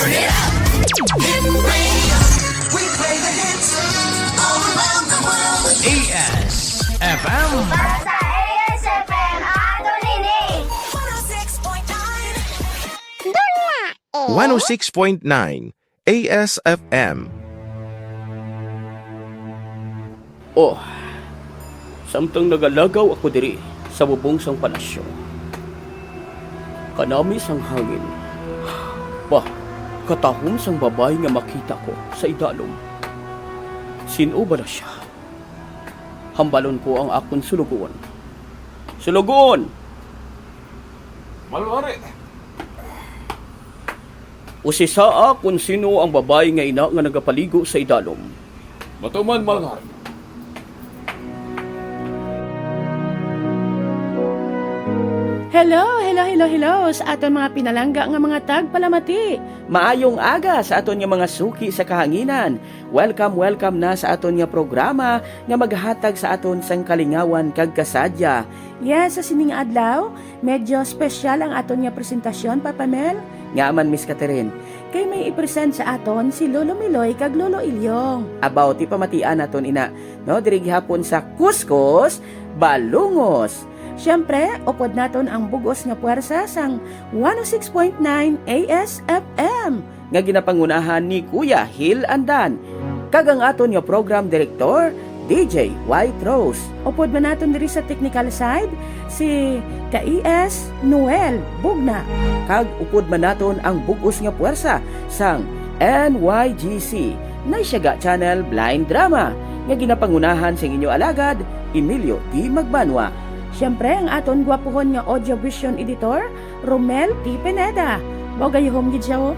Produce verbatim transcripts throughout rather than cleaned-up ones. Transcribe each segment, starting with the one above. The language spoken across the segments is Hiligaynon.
A S F M. Para sa A S F M, ato nini. Duna, eh. One oh six point nine A S F M. Oh, samtang nagalagaw ako diri sa bubong sang palasyo, kanami sang hangin, pa, katahom sang babayi nga makita ko sa idalom. Sin-o bala sia? Hambalon ko ang akon sulogon. Sulogon! Malwari! Usisaa kon sino ang babayi nga ina nga nagapaligo sa idalom. Matuman, Malhar. Hello, hello, hello, hello sa aton mga pinalangga nga mga tagpalamati. Maayong aga sa aton nga mga suki sa kahanginan. Welcome, welcome na sa aton nga programa nga maghatag sa aton sang kalingawan kag kasadya. Yes, sa sining adlaw, medyo special ang aton nga presentasyon, Papa Mel. Nga man, Miss Catherine. Kay may i-present sa aton si Lolo Miloy kag Lolo Ilyong. Abaw, ti pamatian naton ina, no? Diri gihapon sa Kuskus Balungos. Siyempre, upod naton ang bug-os nga puwersa sang one oh six point nine A S F M, nga ginapangunahan ni Kuya Hil Andan, kag ang aton nga program director, D J White Rose. Upod man naton diri sa technical side, si K S Noel Bugna. Kag upod man naton ang bug-os nga puwersa sang N Y G C, Naisyaga Channel Blind Drama, nga ginapangunahan sing inyo alagad, Emilio T. Magbanwa. Siyempre, ang aton gwapuhon nga audio vision editor, Romel T. Pineda. Mao gayuhom gid siya, oh.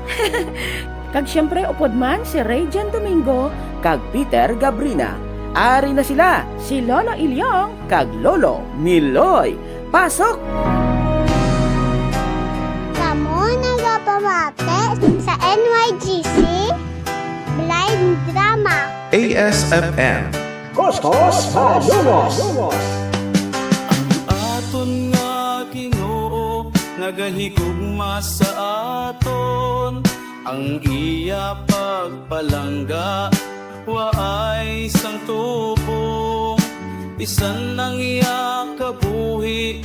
Kag siyempre, upod man si Rayjan Domingo kag Peter Gabrina. Ari na sila, si Lolo Ilyong kag Lolo Miloy. Pasok! Kamo nagapamati sa N Y G C Blind Drama. A S F M. Kuskus Balungos. Ang aton nga Ginoo nagahigugma sa aton, ang iya pagpalangga waay sang tubong, bisan ang iya kabuhi.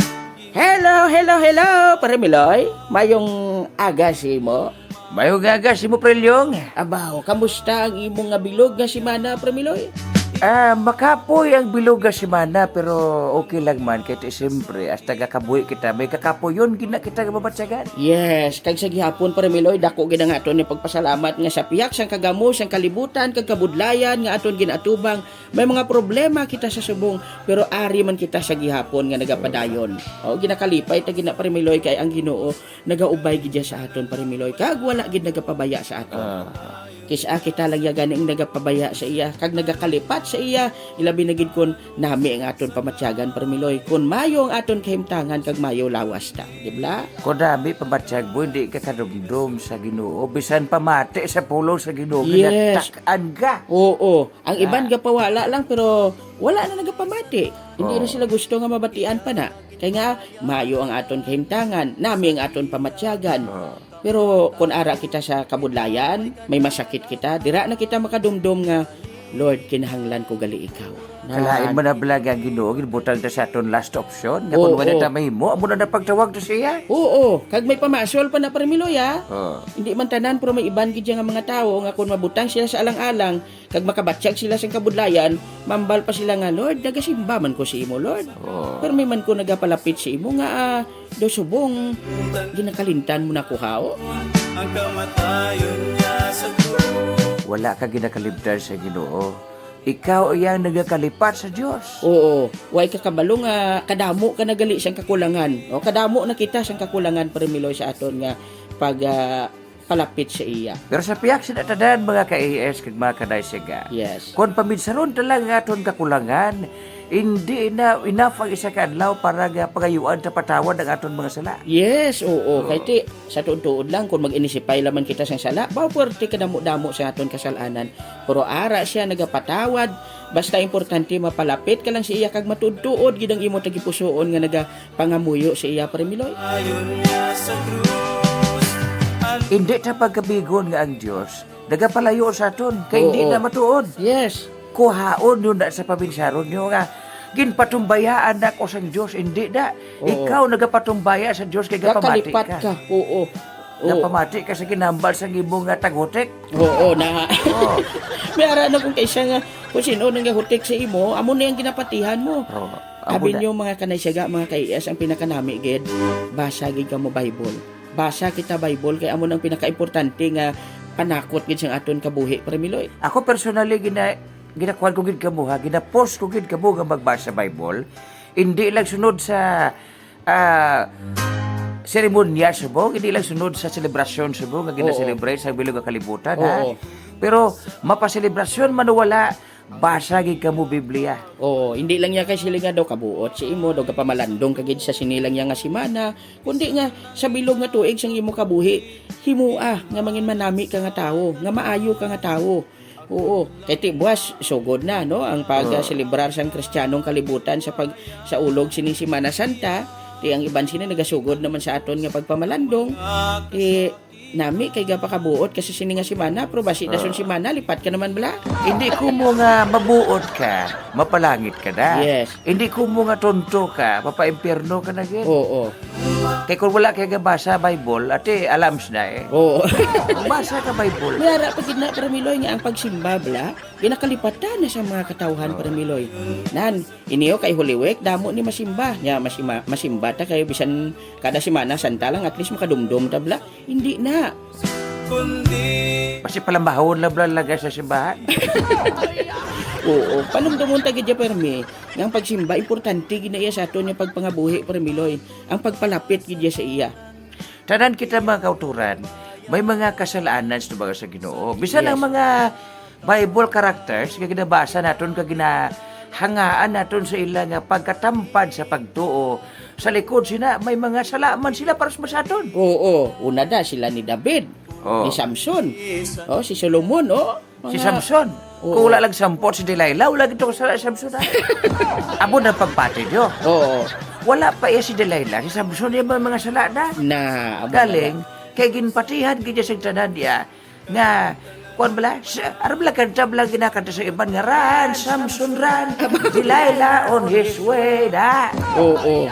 Hello, hello, hello, Pare Miloy. Mayong aga sa imo. Mayong aga sa imo, Pre Lyong. Abaw, kamusta ang imo nga bilog nga semana, Pre Miloy? Ah, makapoy ang bilog nga semana, pero okay lang man, kay ti siyempre, hasta gakabuhi kita, may kakapoyon gid na kita nga mabatyagan. Yes, kag sa gihapon, Pre Miloy, dako gid ang aton nga pagpasalamat nga sa pihak sang kagamo, sang kalibutan, kag kabudlayan nga aton ginatubang, may mga problema kita sa subong, pero ari man kita sa gihapon nga nagapadayon. O, ginakalipay ta gid na, Pre Miloy, kay ang Ginoo nagaubay gid siya sa aton, Pare Miloy, kag wala gid nagapabaya sa aton. Ah. Kis-a kita lang ya ganing nagapabaya sa iya, kag nagakalipat sa iya, ilabi na gid kon nami ang aton pamatyagan, Pare Miloy, kon mayo ang aton kahimtangan kag mayo lawas ta, di bala? Kon nami pamatyag mo, hindi ka kadumdom sa Ginoo, bisan pamati sa pulong sa Ginoo, yes, ginatak-an ka. Oo, ang iban, ah, gapawala lang, pero wala na nagapamati. Hindi na, oo, sila gusto nga mabatian pa na. Kay nga, mayo ang aton kahimtangan, nami ang aton pamatyagan. Ah. Pero kun ara kita sa kabudlayan, may masakit kita, dira na kita makadumdom nga, "Lord, kinahanglan ko gali ikaw." Na kalain man na bala nga ang Ginoo, ginbutang ta sa aton last option, nga kun, oo, wala ta mahimo, amo na napagtawag ta siya. Oo, kag may pamasol pa na, Pare Miloy, ah. Ah. Hindi man tanan, pero may iban gid nga mga tawo nga kun mabutang sila sa alang-alang, kag makabatyag sila sang kabudlayan, mambal pa sila nga, "Lord, nagasimba man ko sa imo, Lord. Oh. Pero may man ko nagapalapit sa imo nga, ah, daw subong ginakalimtan mo na ko, haw?" Ang kamatayon niya sa krus. Wala ka ginakalimtan sa Ginoo. Ikaw iyang nagakalipat sa Dios. Oo. Way ka kabalo nga kadamo ka na gali sang kakulangan. O, kadamo na kita sang kakulangan, Pare Miloy, sa aton nga pag, ah, palapit sa iya. Pero sa pihak sa tanan, mga ka-A S kag mga kanaysiga, yes, kon paminsaron ta lang ang aton kakulangan, hindi na enough ang isa ka adlaw para nga pangayuan ta patawad ang aton mga sala. Yes, oo. Oo. Kay ti, sa tuod-tuod lang, kung mag-inisipay lamang kita sang sala, ba, puwerte kadamo-damo sa aton kasalanan. Pero ara siya nagapatawad. Basta importante, mapalapit ka lang sa iya kag matuod-tuod gid ang imo tagipusoon nga naga pangamuyo sa iya, Pare Miloy. Ayon niya sa krus, ang Hindi ta pagkabigon nga ang Dios nagapalayo sa aton, kay hindi Oo. na matuod. Yes. Kuhaon yun na sa pabinsaron nyo nga ginpatumbayaan na ko sang Dios, hindi na. Oo. Ikaw nagapatumbaya sa Dios kay gapamati Kakalipat ka. ka. Oo. Oo. Gapamati ka sa ginambal sang imo nga taghutik. Oo, na. Oo. May ara na kung kaisa nga, kung sino nang gahutik sa imo, amo na yung ginapatihan mo. Oo. Amo Abi na. nyo, mga kanaysaga, mga kaiyas, ang pinakanami gid, basa gid kamo Bible. Basa kita Bible, kay amo nang pinakaimportante nga panakot gid sang aton kabuhi, Pre Miloy. Ako personally, gina-, ginakuan ko gid kamo, ha, ginapost ko gid kamo nga magbasa Bible. Hindi lang sunod sa, ah, seremonya subong, hindi lang sunod sa selebrasyon subong nga Oo. gina-celebrate sa bilog nga kalibutan, ha. Oo. Pero mapaselebrasyon man o wala, basa gid kamo Biblia. Oo, hindi lang niya kay sila nga daw kabuot si imo, daw gapamalandong ka gid sa sini lang niya nga semana, kundi nga sa bilog nga tuig sang imo kabuhi, himoa nga mangin manami ka nga tawo, nga maayo ka nga tawo. Oo, kay ti buwas sugod na, no, ang pag, ah, Oo. selebrar sang Kristiyanong kalibutan sa pag-, sa ulog sining Semana Santa, ti ang iban sini nagasugod naman sa aton nga pagpamalandong, eh, nami kay gapakabuot ka sa sini nga semana, pero basi dason Ah. semana, lipat ka naman bala. Hindi ko mo nga mabuot ka, mapalangit ka na. Yes. Hindi ko mo nga tonto ka, mapaimpyerno ka na gid. Oo. Kay kung wala kay gabasa Bible, ate, alams na eh. Oo. Basa ka Bible. May ara pa gid na, Pre Miloy, nga ang pagsimba, bala, ginakalipatan na sa mga katawhan, Oo. Pre Miloy. Nan, iniyo kay Holy Week, damo ni masimba. Nya, masima-, masimba ta kay bisan kada Semana Santa lang, at least makadumdom ta, bala. Hindi na. Basi palambahon lang bala lagay sa simbahan. Oo, panumdumon ta gid ya, permi, nga ang pagsimba, importante gid na iya sa aton nga pagpangabuhi, Pre Miloy. Ang pagpalapit gid ya sa iya. Tanan kita, mga kauturan, may mga kasalanan sa mga sa Ginoo. Bisan Yes. ang mga Bible characters nga ginabasa naton kag ginahangaan naton sa ila nga pagkatampad sa pagtuo, sa likod sina may mga sala man sila para sa aton. Oo, una da sila ni David, Oh. ni Samson, oh, si Solomon, oh, Si mga Samson. Oo. Kung wala lang sampot si Delilah, wala gid to kasala si Samson, ha? Amo na pagpati niyo. Oo. Wala pa iya si Delilah, si Samson yung mga, mga sala na. Na, amo na Galing, na. Kay ginpatihan gid niya sa tanan niya nga, kuwan bala, sa, ano bala kanta bala ginakanta sa iban nga, "Run, Samson, run, Delilah on his way na." Oo.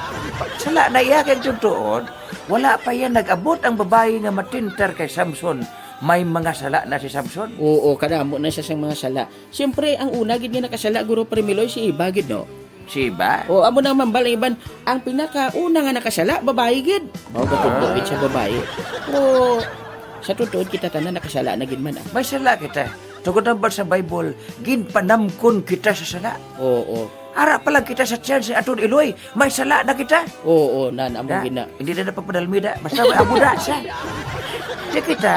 Sala na iya kay tutuon, wala pa yan nag-abot ang babayi nga matintar kay Samson. May mga sala na si Samson. Oo, kadamo na siya sa mga sala. Siyempre, ang una gid nga nakasala, Guro Premiloy, si Eva gid, no? Si Eva? O, amo nang mambal ang iban, ang pinakauna nga nakasala, babayi gid. Mao ba tudlo Ah. gid sa babayi? Pero sa tutuod, kita tanan nakasala na gid man, ah. May sala kita. Tungod ang sa Bible, ginpanamkon kita sa sala. Oo. Ara pa lang kita sa tiyan sa aton iloy, may sala na kita. Oo, nan, amo Da, gina. Hindi na napagpadalmi da. Basta may amo da siya. Di kita,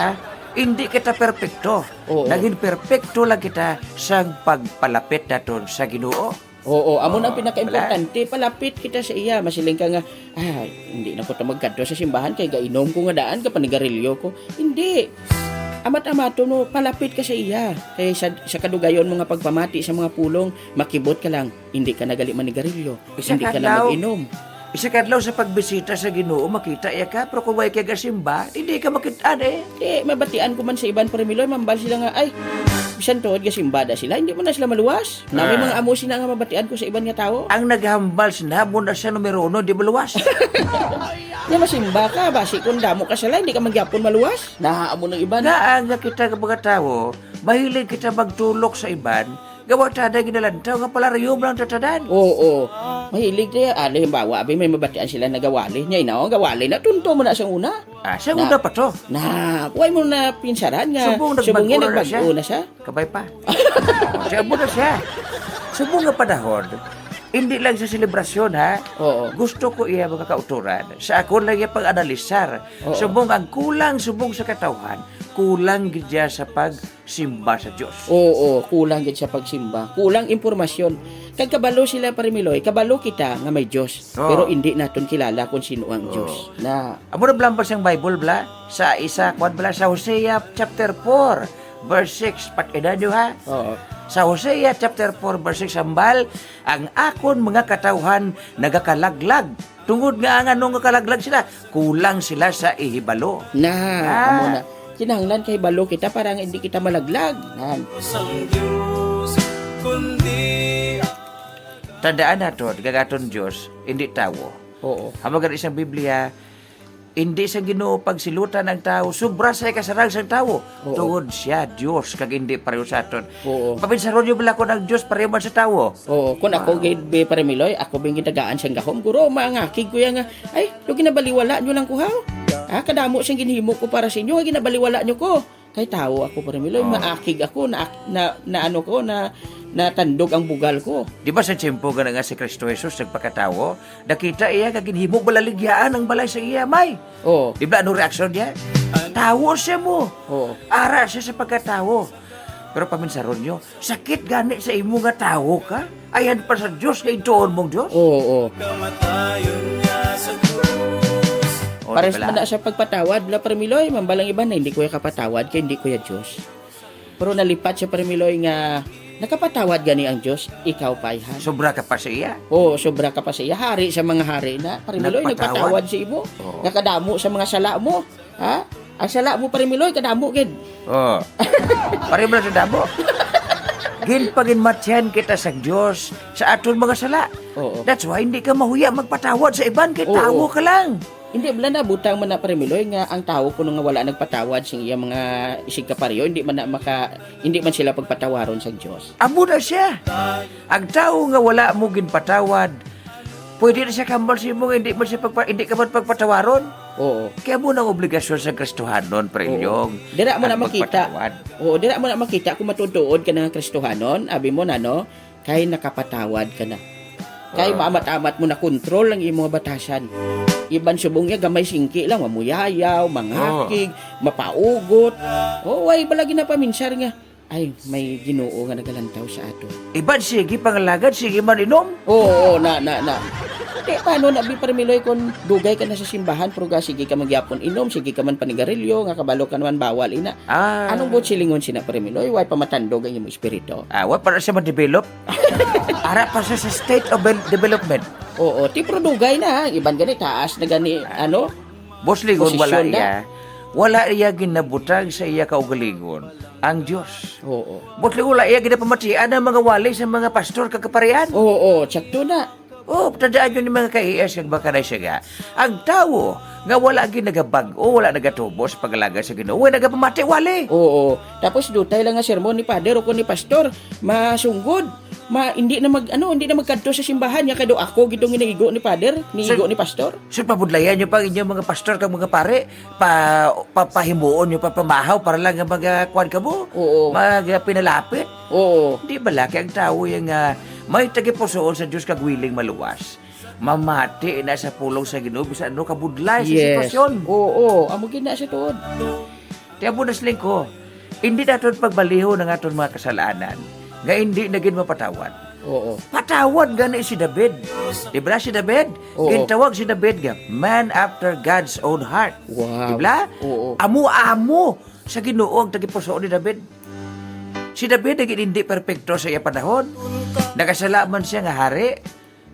hindi kita perpekto. Oo. Naging perpekto lang kita sang pagpalapit naton sa Ginoo. Oo, amo na ang Oo, pinakaimportante, wala. Palapit kita sa iya. Masiling ka nga, "Ah, hindi na ko ta magkadto sa simbahan kay gainom ko nga daan, gapanigarilyo ko." Hindi. Amat-amaton mo, palapit ka sa iya. Kay sa, sa kadugayon mo nga pagpamati sa mga pulong, makibot ka lang, hindi ka na gali manigarilyo, Isa hindi ka ka na adlaw, mag-inom. Isa ka adlaw sa pagbisita sa Ginoo, makita iya ka, pero kung way ka gasimba, hindi ka makit-an eh. Eh, mabatian ko man sa iban, Premiloy, mambal sila nga, "Ay, bisan tuod gasimba da sila, hindi man na sila maluwas." Na may Ah. mga amo sina nga mabatian ko sa iban nga tawo. Ang naghambal sina, mo na siya numero uno, di maluwas. Nga masimba ka, basi kung damo ka sala, hindi ka magyapon maluwas. Na amo ng iban. Nga ang nga kita nga mga tawo, mahilig kita magtulok sa iban, gawa ta na ginalantaw nga palario mo lang tatanan. Oo. Mahilig tayo. Ah, halimbawa, abi, may mabatian sila nagawali. Nya, inaw, ang gawali na, tunto mo na sa una. Ah, sa Na, una pa to. Na, huwag mo na pinsaran nga Subong subong yan, nagbag-o na siya. nagbag-o na siya. Kabay pa. Siya mo na siya. Subong nga panahon, hindi lang sa selebrasyon, ha? Oo. Gusto ko iya mga kauturan. Sa ako lang yung pag-analisar. Oo. Subong ang kulang, subong sa katawhan, kulang gid siya sa pag simba sa Dios. Oo, kulang gid sa pagsimba. Kulang impormasyon. Kag kabalo sila, Pare Miloy, kabalo kita nga may Dios, Oo. pero hindi naton kilala kung sino ang Oo. Dios. Na Amo na bala ang basang Bible, bala? Sa isa, kwan, bala, sa Hosea chapter four, verse six. Pat-, ina nyo, ha? Oo. Sa Hosea chapter four verse six, hambal, "Ang akon mga katawuhan nagakalaglag, tungod nga ang ano nga kalaglag sila, kulang sila sa ihibalo." Na, Ah. amo na. Kinahanglan kahibalo kita para nga hindi kita malaglag. Nan. Sang Diyos, kundi Tandaan naton, nga aton Diyos, hindi tawo. Oo. Amo gani sang Biblia, hindi sang Ginoo pagsilutan ang tawo, sobra sa kasarang sang tawo. Oo. Tungod siya, Dios, kag hindi pareho sa aton. Oo. Pabinsaron niyo bala kung ang Dios pareho man sa tawo? Oo, kung ako Wow. gid, be, Pare Miloy, ako bing gitagaan sang gahom, guro, mangakig ko ya nga, "Ay, do ginabaliwala niyo lang ko, ha? Ah, kadamo sing ginhimo ko para sa inyo, nga ginabaliwala niyo ko." Kay tawo ako, Pare Miloy, Oh. maakig ako, na, na, na ano ko, na, natandog ang bugal ko. Di ba sa tiyempo nga na nga si Kristo Jesus nagpakatawo, nakita iya nga ginhimo balaligyaan ang balay sa iya amay? Oo. Di ba, ano reaksyon niya? Tawo siya mo. Oo. Ara siya sa pagkatawo. Pero paminsaron niyo, sakit gani sa imo nga tawo ka? Ayan pa sa Diyos nga igtuon mong Diyos? Oo, oo. Kamatayon niya sa krus. O, Pares di ba man lang? na sa pagpatawad, bala, Pare Miloy, mambal ang iban na, "Hindi ko ya kapatawad, kay hindi ko ya Diyos." Pero nalipat siya, Pare Miloy, nga nakapatawad gani ang Diyos, ikaw pa, Ihan. Sobra ka pa sa iya? Oo, sobra ka pa sa iya. Hari sa mga hari na, Pare Miloy, Nagpatawad? nagpatawad sa imo. Oo. Nga kadamo sa mga sala mo. Ha? Ang sala mo, Pare Miloy, kadamo gid. Oo. Pare mo na sa damo. Ginpaginmatyan kita sa Diyos sa aton mga sala. Oo. That's why hindi ka mahuya magpatawad sa iban, kay Oo. tawo ka lang. Hindi, bala na, butang man na, Pare Miloy, nga ang tawo kuno nga wala nagpatawad sing iya mga isig kapareho, hindi man na maka-, hindi man sila pagpatawaron sang Dios. Amo na siya. Ang tawo nga wala mo ginpatawad, pwede na siya kambal sa imo nga hindi man siya pagpa-, hindi ka man pagpatawaron. Oo. Kaya mo nang obligasyon sa Kristohanon, Pare Oo. Lyong, Dira mo na ang makita. magpatawad. Oo, dira mo na makita kung matuod-tuod ka na nga Kristohanon, abi mo na, no? Kay nakapatawad ka na. Kay Ah. maamat-amat mo na kontrol ang imong batasan. Iban subong iya, gamay singki lang, mamuyayaw, mangakig, Ah. mapaugot. Oh, way bala ginapaminsar nga, "Ay, may Ginoo nga nagalantaw sa aton." Iban sige pangalagad, sige man inom. Oo, oo, na, na, na. Di, paano na, bi, Pare Miloy, kung dugay ka na sa simbahan, pero ga, sige ka man gyapon inom, sige ka man panigarilyo, nga kabalo ka naman bawal, ina. Ah. Anong buot silingon sina, Pare Miloy? Way pamatandog ang imong espiritu? Ah, wa pa siya ma-develop. Ara pa siya sa state of devel-, development. Oo, ti, pero dugay na, ha? Iban gani, taas na gani, ano? Boss Lingon, wala Posisyon na. iya. Wala iya ginabutang sa iya kaugalingon ang Dios. Oo. Boss Lingon, wala iya ginapamatian ang mga wali sa mga pastor kag kaparian. Oo, tsakto na. Oh, tandaan nyo ni mga ka-A S kag mga kanay siya nga, ang tawo nga wala gid nagabag-o, wala nagatubo sa pag-alagad sa Ginoo, way nagapamati, wali. Oo. Tapos dutay lang nga sermon ni Father o kun ni Pastor, masunggod. Ma, hindi na mag, ano, hindi na magkadto sa simbahan niya kay do ako gid tong ginaigo ni Father, niigo Sir, ni Pastor. Sir, pabudlayan nyo pa ang inyong mga pastor kag mga pare, pa, pa, pahimuon nyo pa pamahaw para lang nga mga kuwan ka mo, Oo. mga pinalapit. Oo. Di ba laki ang tawo yang, ah, may tagipusoon sa Dios kag willing maluwas? Mamati na sa pulong sa Ginoo bisan ano kabudlay sa Yes. sitwasyon. Oo, amo gid na sa tuod. Ti amo na siling ko, hindi naton pagbalihon ang aton mga kasalanan nga hindi na gid mapatawad. Oo. Patawad gani si David. Di ba si David? Oo. Gintawag si David nga man after God's own heart. Wow. Di ba? Oo. Amo-amo sa Ginoo ang tagipusoon ni David. Si David naging hindi perpekto sa iya panahon. Nakasala man siya nga hari,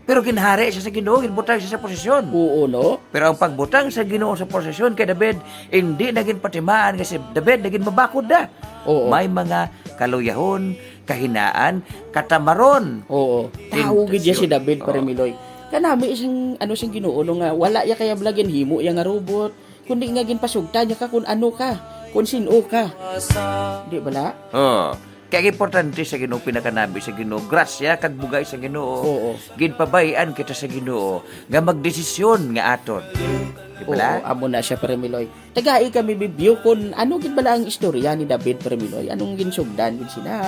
pero ginhari siya sa Ginoo, ginbutang siya sa posisyon. Oo, no? Pero ang pagbutang sa Ginoo sa posisyon kay David, hindi na ginpatimaan nga si David naging mabakod na. Oo. May mga kaluyahon, kahinaan, katamaron. Oo. Tao gid ya si David, Pare Oo. Miloy. Kanami sing, ano, sing Ginoo, no, nga wala ya kaya bala ginhimo ya nga robot, kundi nga ginpasugta niya ka kun ano ka, kun sin-o ka. Di bala? Oo. Kaya importante sa Ginoo, pinakanami sa Ginoo, grasya kag bugay sa Ginoo. Oo. Ginpabay-an kita sa Ginoo nga magdesisyon nga aton. Di bala? Oo, amo na siya, Pare Miloy. Tagai kami, Bibyo, kun ano gid bala ang istorya ni David, Pare Miloy? Anong ginsugdan gid sina?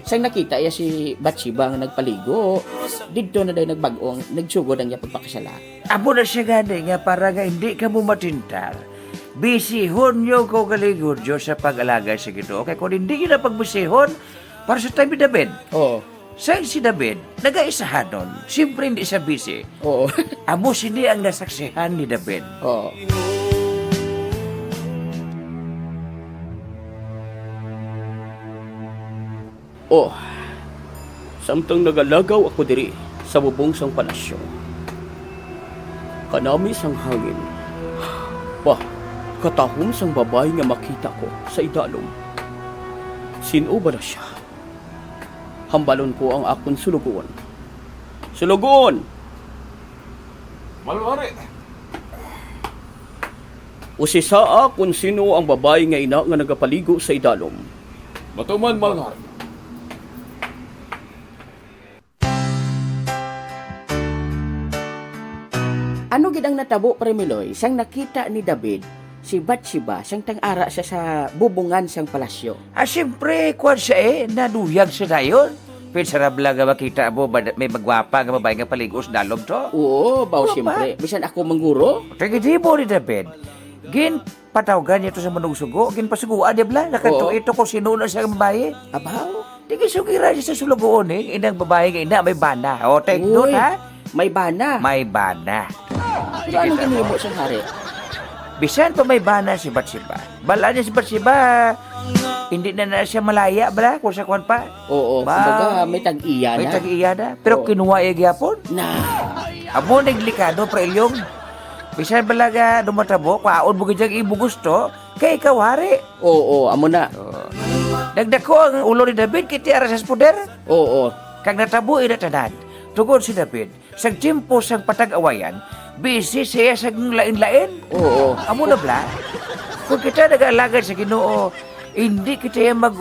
Sang nakita iya si Bathsheba nga nagpaligo, didto na day nagbag-ong, nagsugod ang iya pagpakasala. Amo na siya gani nga para nga hindi kamo matintar, bisihon niyo ko galingon Dios sa pag-alagad sa Ginoo. Kay kung hindi niyo na pagbisihon, para sa time ni David. Oo. Sa si David, nagaisahanon. Siyempre, hindi siya busy. Oo. Amo sini ang nasaksihan ni David. Oo. Oh, samtang nagalagaw ako diri sa bubong sang palasyo, kanami sang hangin, pa, katahom sang babayi nga makita ko sa idalom. Sin-o bala sia? Hambalon ko ang akon sulogon. Sulogon! Malwari! Usisaa kon sino ang babayi nga ina nga nagapaligo sa idalom. Matuman, Malwari. Ano gid ang natabo, Pare Miloy, sang nakita ni David si Bathsheba sang tang ara sa, sa bubungan sang palasyo? Ah, siyempre, kuwan siya eh, naduyag siya dayon. Pinsarab lang nga makita mo, ba, may magwapa nga babae nga paligo sa dalom to? Oo, baw, siyempre. Bisan ako mangguro. Tingin mo ni David, gin patawgan niya to sa manugsugo, ginpasugoan niya bala, nakadto ito kung sino na siya nga babae. Abaw. Tingin sugira siya sa sulugoon eh, inang babae nga ina, may bana. O, take note, ha? May bana. May bana. Pero anong ginhimo sang hari? Bisan pa may bana si Bathsheba. Bala niya si Bathsheba, hindi na na siya malaya, bala, kung sa kwan pa. Oo, kumbaga, may tag-iya na. May tag-iya na. Pero kinuha iya gyapon. Na. Amo naglikado, Pre Ilyong. Bisan bala nga dumatabo, kwaon mo gid ang imo gusto, kay ikaw hari. Oo, amo na. Oh. Nagdako ang ulo ni David kay ti ara sa poder. Oo. Kag natabo ina tanan. Tungod si David, sang tiyempo sang patag-awayan, busy siya sa lain-lain. Oo. Amo na bala. Kung kita nag-alagad sa Ginoo, hindi kita mag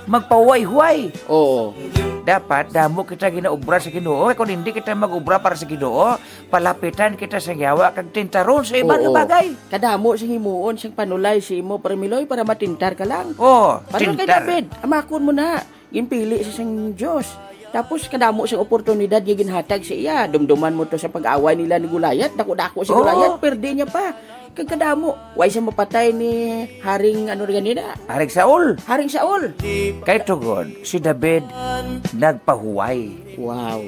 magpahuway-huway. Oo. Dapat damo kita ginaobra sa Ginoo. Kung hindi kita mag-obra para sa Ginoo, palapitan kita sa yawa kag tintaron sa iban nga bagay. Kadamo sing himuon sang panulay sa imo, Pre Miloy, para matintar ka lang. Oh, para kay David, amakon mo na. Ginpili siya sang Dios. Tapos kadamo sing oportunidad nga ginhatag sa iya. Dumduman mo to sa pag-away nila ni Goliath. Dako-dako si Goliath, perde niya pa. Kag kadamo, way sa mapatay ni Haring ano ganina? Haring Saul. Haring Saul. Kay tungod si David nagpahuway. Wow.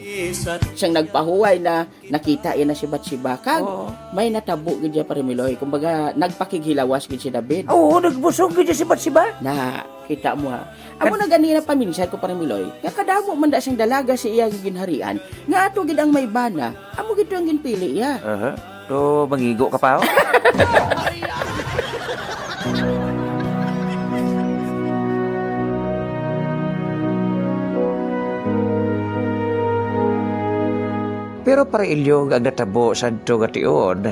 Sang nagpahuway na nakita iya na si Bathsheba, kag may natabo gid siya, Pare Miloy. Kumbaga, nagpakighilawas gid si David. Oo, nagbusog gid si Bathsheba. Na, kita mo ha. Amo na gani na paminsar ko, Pare Miloy, nga kadamo man da sing dalaga sa iya ginharian, nga ato gid ang may bana, amo gid to ang ginpili iya. Aha. To, mangigo ka pa, oh? Pero para ilyong ang natabo sadto nga tion,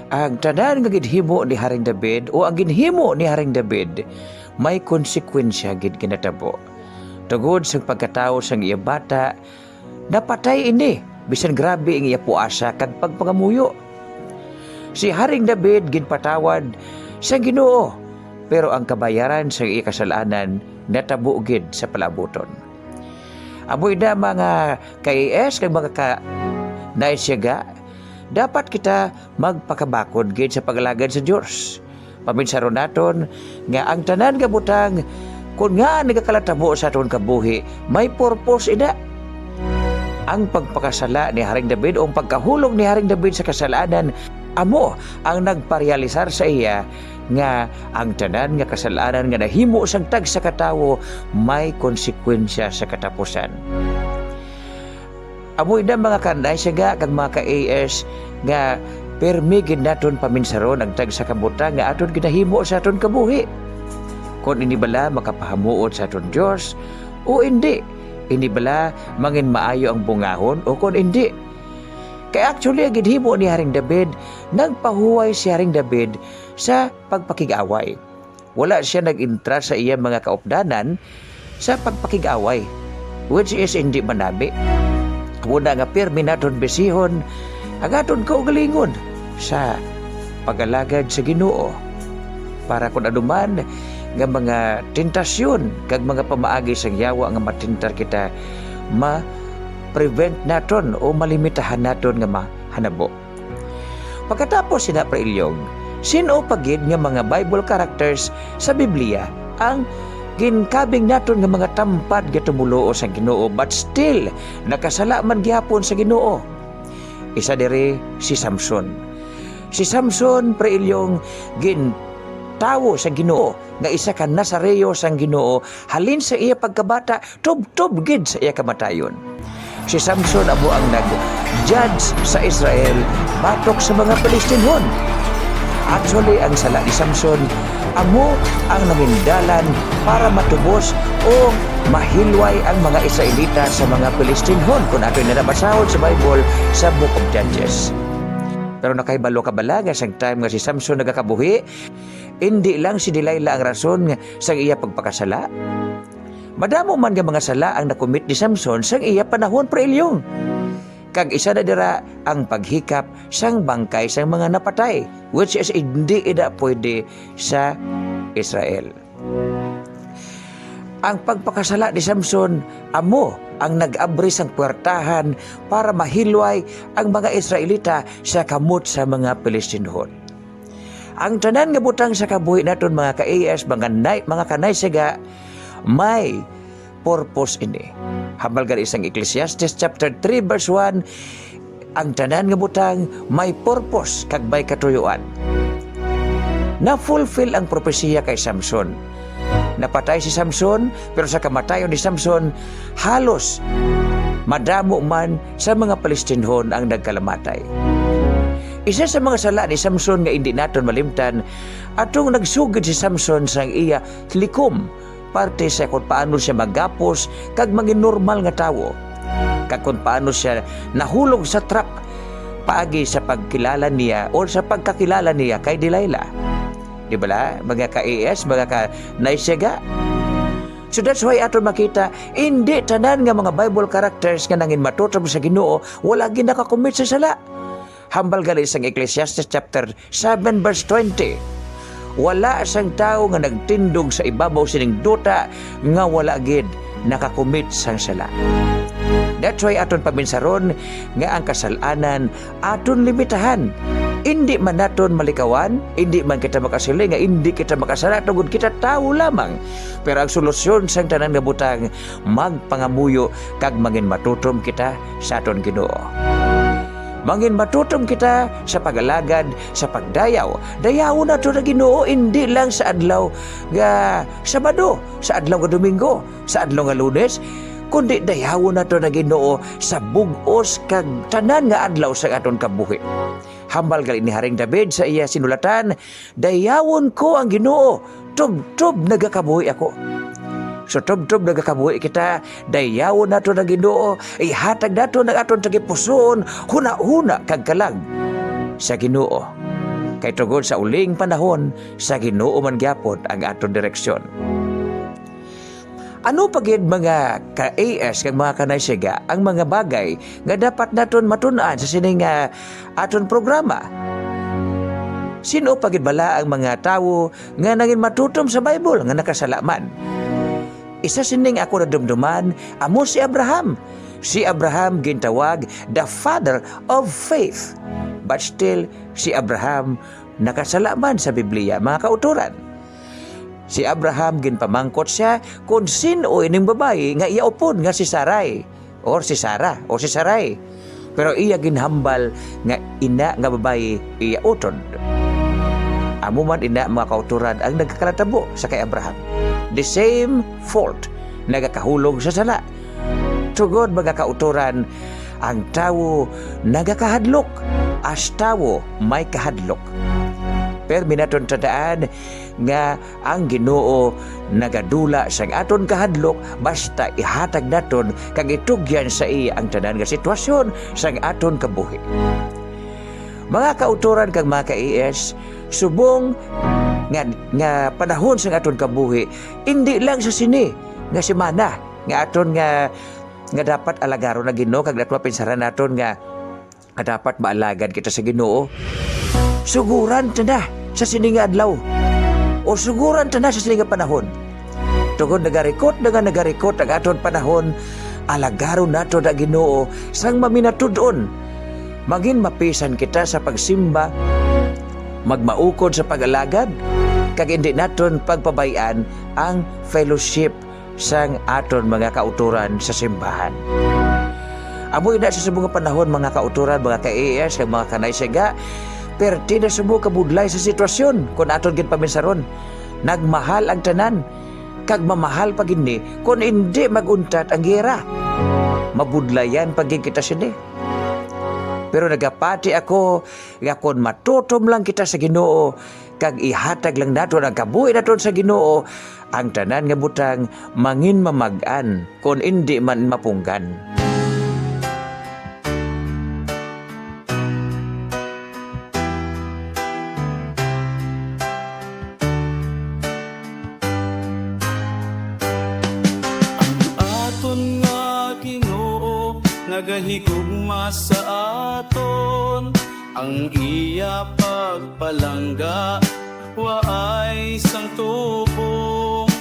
ang tanan nga ginhimo ni Haring David o ang ginhimo ni Haring David may konsekwensya gid nga natabo. Tungod sang pagkatawo sang iya bata, napatay ini bisan grabe ang iya puasa kag pagpangamuyo. Si Haring David ginpatawad sang Ginoo, pero ang kabayaran sang iya kasalanan natabo gid sa palaabuton. Amo ina, mga ka-A S kag mga ka-naisyaga, dapat kita magpakabakod gid sa pag-alagad sa Dios. Paminsaron naton nga ang tanan nga butang, kon ngaa nagakalatabo sa aton kabuhi, may purpose ina. Ang pagpakasala ni Haring David o ang pagkahulog ni Haring David sa kasalanan amo ang nagparealisar sa iya nga ang tanan nga kasalanan nga nahimo sang tagsa ka tawo may konsekwensya sa katapusan. Amo ina, mga ka-naisyaga kag mga ka-A S, nga pirmi gid naton paminsaron ang tagsa ka butang nga aton ginahimo sa aton kabuhi. Kon ini bala makapahamuot sa aton Dios o indi, ini bala manginmaayo ang bungahon o kon indi. Kay actually, ang ginhimo ni Haring David, nagpahuway si Haring David sa pagpakig-away. Wala sia nag-entra sa iya mga kaupdanan sa pagpakig-away, which is indi manami. Amo na nga pirmi naton bisihon ang aton kaugalingon sa pag-alagad sa Ginoo, para kon ano man nga mga tentasyon kag mga pamaagi sang yawa nga matentar kita, ma-prevent naton o malimitahan naton nga mahanabo. Pagkatapos sina, Pre Ilyong, sin-o pa gid nga mga Bible characters sa Biblia ang ginkabig naton nga mga tampad nga tumoluo sang Ginoo, but still nakasala man gihapon sa Ginoo? Isa diri si Samson. Si Samson, Pre Ilyong, gin tawo sang Ginoo, nga isa ka Nazareo sang Ginoo, halin sa iya pagkabata tubtob gid sa iya kamatayon. Si Samson amo ang nag-judge sa Israel batok sa mga Palestinhon. Actually, ang sala ni Samson amo ang nangin dalan para matubos o mahilway ang mga Israelita sa mga Palestinhon, kung ato na nabasahon sa Bible sa Book of Judges. Pero nakahibalo ka bala nga sang time nga si Samson nagakabuhi, indi lang si Delilah ang rason nga sang iya pagpakasala? Madamo man nga mga sala ang nakumit ni Samson sang iya panahon, pre Ilyong. Kag isa na dira ang paghikap sang bangkay sang mga napatay, which is hindi ida pwede sa Israel. Ang pagpakasala ni Samson amo ang nag-abri sang puwertahan para mahilway ang mga Israelita sa kamot sa mga Palestinhon. Ang tanan nga butang sa kabuhi naton, mga ka-A S, mga nay-, mga kanaysiga, may purpose ini. Hambal gani sang Ecclesiastes chapter three verse one, ang tanan nga butang may purpose kag may katuyoan. Na-fulfill ang propesiya kay Samson. Napatay si Samson, pero sa kamatayon ni Samson, halos madamo man sa mga Palestinhon ang nagkalamatay. Isa sa mga sala ni Samson nga indi naton malimtan, atong nagsugid si Samson sang iya likom, parte sa kon paano siya magapos kag maging normal nga tawo, kag kon paano siya nahulog sa trap paagi sa pagkilala niya o sa pagkakilala niya kay Delilah. Di bala, mga ka-A S, mga ka-naisiga? So that's why aton makita, indi tanan nga mga Bible characters nga nangin matutom sa Ginoo wala gid nakakumit sa sala. Hambal gali sang Ecclesiastes chapter seven verse twenty, "Wala sang tawo nga nagtindog sa ibabaw sining duta nga wala gid nakakumit sang sala." That's why aton paminsaron nga ang kasal-anan aton limitahan. Indi man naton malikawan, indi man kita makasiling nga indi kita makasala tungod kita tawo lamang. Pero ang solusyon sang tanan nga butang, magpangamuyo kag mangin matutom kita sa aton Ginoo. Mangin matutom kita sa pag-alagad, sa pagdayaw. Dayawon nato na Ginoo, indi lang sa adlaw nga Sabado, sa adlaw nga Domingo, sa adlaw nga Lunes, kundi dayawon nato na Ginoo sa bug-os kag tanan nga adlaw sa aton kabuhi. Hambal gali ni Haring David sa iya sinulatan, "Dayawon ko ang Ginoo, tubtob nagakabuhi ako." So, tubtob nagakabuhi kita, dayawon nato ang Ginoo, ihatag nato ang aton tagipusoon, hunahuna kag kalag sa Ginoo. Kay tungod sa uling panahon, sa Ginoo man gyapon ang aton direksyon. Ano pa gid, mga ka-A S kag mga kanaysiga, ang mga bagay nga dapat naton matun-an sa sini nga aton programa? Sin-o pa gid bala ang mga tawo nga nangin matutom sa Bible nga nakasala man? Isa sining ako nadumduman amo si Abraham. Si Abraham gintawag the father of faith. But still, si Abraham nakasala man sa Biblia, mga kautoran. Si Abraham, ginpamangkot siya kon sin-o ining babayi nga iya upod nga si Sarai, or si Sarah, o si Sarai. Pero iya ginhambal nga ina nga babayi iya utod. Amo man ina, mga kautoran, ang nagakalatabo sa kay Abraham. The same fault, nagakahulog sa sala. Tungod, mga kautoran, ang tawo nagakahadlok, as tawo may kahadlok. Pero minaton tandaan nga ang Ginoo nagadula sang aton kahadlok basta ihatag naton kag itugyan sa iya ang tanan nga sitwasyon sang aton kabuhi. Mga kautoran kag mga ka-A S, subong nga, nga panahon sang aton kabuhi, indi lang sa sini nga semana nga aton nga, nga dapat alagaron na Ginoo kag dapat mapinsaran naton nga nga dapat maalagad kita sa Ginoo. Sugoran ta na sa sini nga adlaw, o sugoran ta na sa sini nga panahon. Tungod nagarikot na nga nagarikot ang aton panahon, alagaron nato na Ginoo sang maminatud-on. Mangin mapisan kita sa pagsimba, magmaukod sa pag-alagad, kag indi naton pagpabay-an ang fellowship sang aton mga kautoran sa simbahan. Amo ina sa subong nga panahon, mga kautoran, mga ka-A S, kag mga kanaysiga, Perti na subong kabudlay sa sitwasyon kon aton gid paminsaron. Nagmahal ang tanan, kag mamahal pa gid ni kon indi mag-untat ang giyera. Mabudlayan pa gid kita sini. Pero nagapati ako nga kon matutom lang kita sa Ginoo, kag ihatag lang naton ang kabuhi naton sa Ginoo, ang tanan nga butang manginmamag-an, kon indi man mapunggan. Ang aton nga Ginoo nagahigugma sa aton, ang iya pagpalangga waay sang tubong.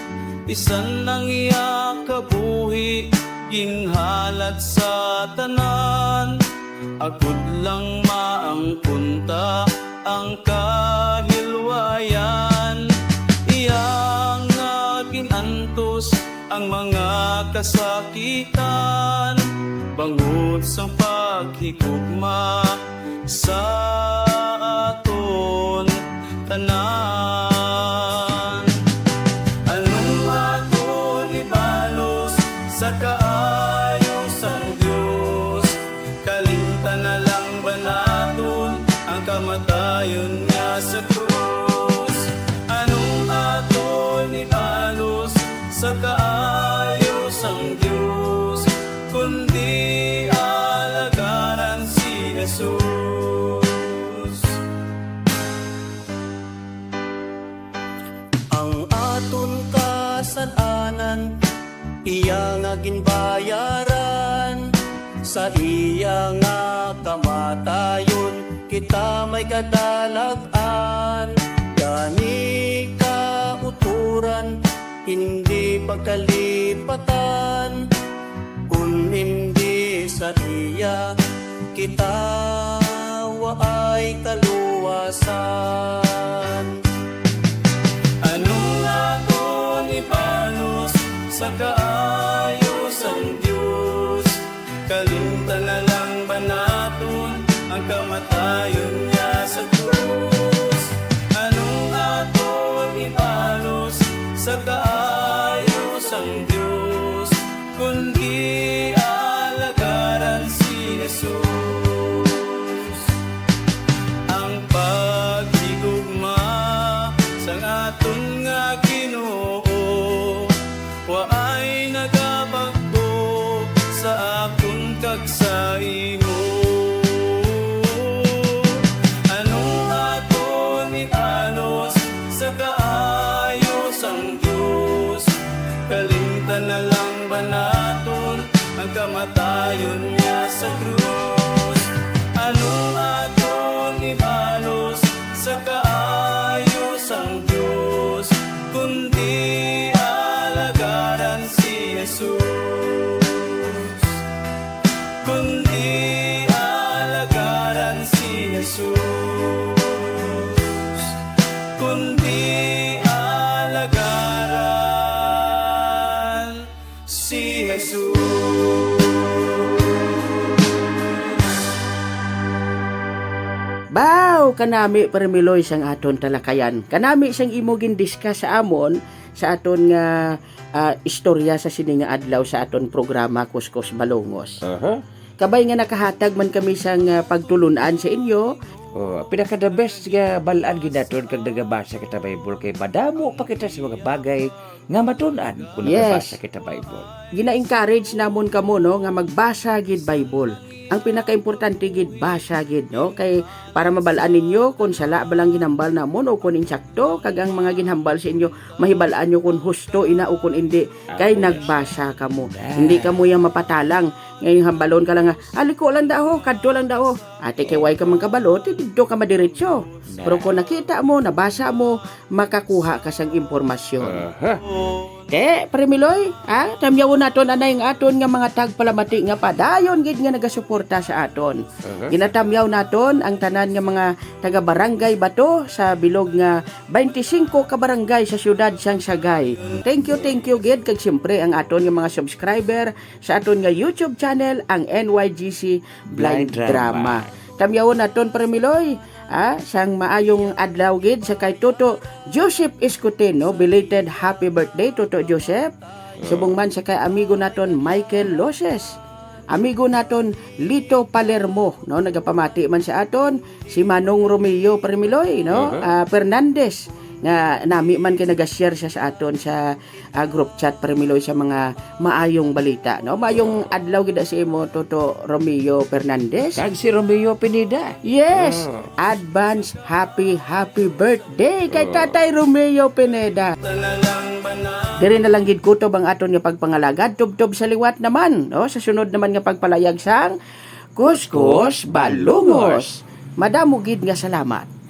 Bisan ang iya kabuhi ginhalat sa tanan, agod lang maangkon ta ang kahilwayan. Iya nga gin-antos ang mga kasakitan, bangod sang paghigugma sa aton tanan. Anong aton ibalos sa kaayo sang Dios? Kalimtan na lang ba naton ang kamatayon niya sa krus? Anong aton ibalos sa kaayo sang Dios, kundi alagaran si Jesus? Ang aton kasalanan iya nga ginbayaran, sa iya nga kamatayon kita may kadalag-an. Gani kauturan, hindi pagkalipatan, kun hindi sa iya kita waay kaluwasan. Anong aton ibalos sa kaayo sang Dios? Kalimtan na lang ba naton ang kamatayon niya sa krus? Anong aton ibalos sa kaayo sang Dios, kundi alagaran si Jesus? Ang paghigugma sang aton nga Ginoo waay nagabagbo sa akon kag sa imo. Anong aton ibalos sa kaayo sang Dios? Kalimtan na lang ba naton ang kamatayon niya sa krus? Anong aton ibalos sa kaayo sang Dios, kundi alagaran si Jesus? Kundi alagaran si Jesus, kundi alagaran si Jesus. Baw, kanami, Pare Miloy, sang aton talakayan. Kanami sang imo gindiskas sa amon sa aton nga, ah, istorya sa sini nga adlaw sa aton programa, Kuskus Balungos. Aha. Kabay nga nakahatag man kami sang, ah, pagtulon-an sa inyo. Oh, pinaka the best nga bal-an gid naton kag nagabasa kita Bible, kay madamo pa kita sa mga bagay nga matun-an kung Yes. nagabasa kita Bible. Gina-encourage namon kamo, no, nga magbasa gid Bible. Ang pinakaimportante gid, basa gid, no? Kay para mabal-an ninyo kung sala ba lang ginhambal namon o kung insakto, kag ang mga ginhambal sa inyo, mahibal-an nyo kung husto ina o kung indi. Kay Ako, nagbasa kamo. Yes. Hindi kamo yang mapatalang. Ngayon hambalon ka lang nga, "Ah, liko lang daw, kadto lang daw." Ate, kay way ka man kabalo, ti didto ka madiretso. Pero kung nakita mo, nabasa mo, makakuha ka sang impormasyon. Aha. Te, Pare Miloy, ha? Tamyawon naton anay ang aton nga mga tagpalamati nga padayon gid nga nagasuporta sa aton. Aha. Ginatamyaw naton ang tanan nga mga taga Barangay Bato sa bilog nga twenty-five ka barangay sa siyudad sang Sagay. Thank you, thank you gid, kag siyempre ang aton nga mga subscriber sa aton nga YouTube channel, ang N Y G C Blind Blind Drama. Drama. Tamyawon naton, Pare Miloy, Ah, sang maayong adlaw gid sa kay Toto Joseph Escuteno, belated happy birthday, Toto Joseph. Subong man sa kay amigo naton Michael Loses, amigo naton Lito Palermo, no, nagapamati man sa aton, si Manong Romeo Permiloy, no, Mhm. ah, Fernandez, nga nami man kay nagashare siya sa aton sa ah, group chat, Permiloy, sa mga maayong balita, no? Maayong adlaw gid sa imo, Toto Romeo Fernandez. Kag si Romeo Pineda. Yes, Oh. advance happy, happy birthday kay Oh. Tatay Romeo Pineda. Diri na lang gid kutob ang aton nga pagpangalagad, tubtob sa liwat naman, no? Sa sunod naman nga pagpalayag sang Kuskus Balungos. Madamo gid nga salamat.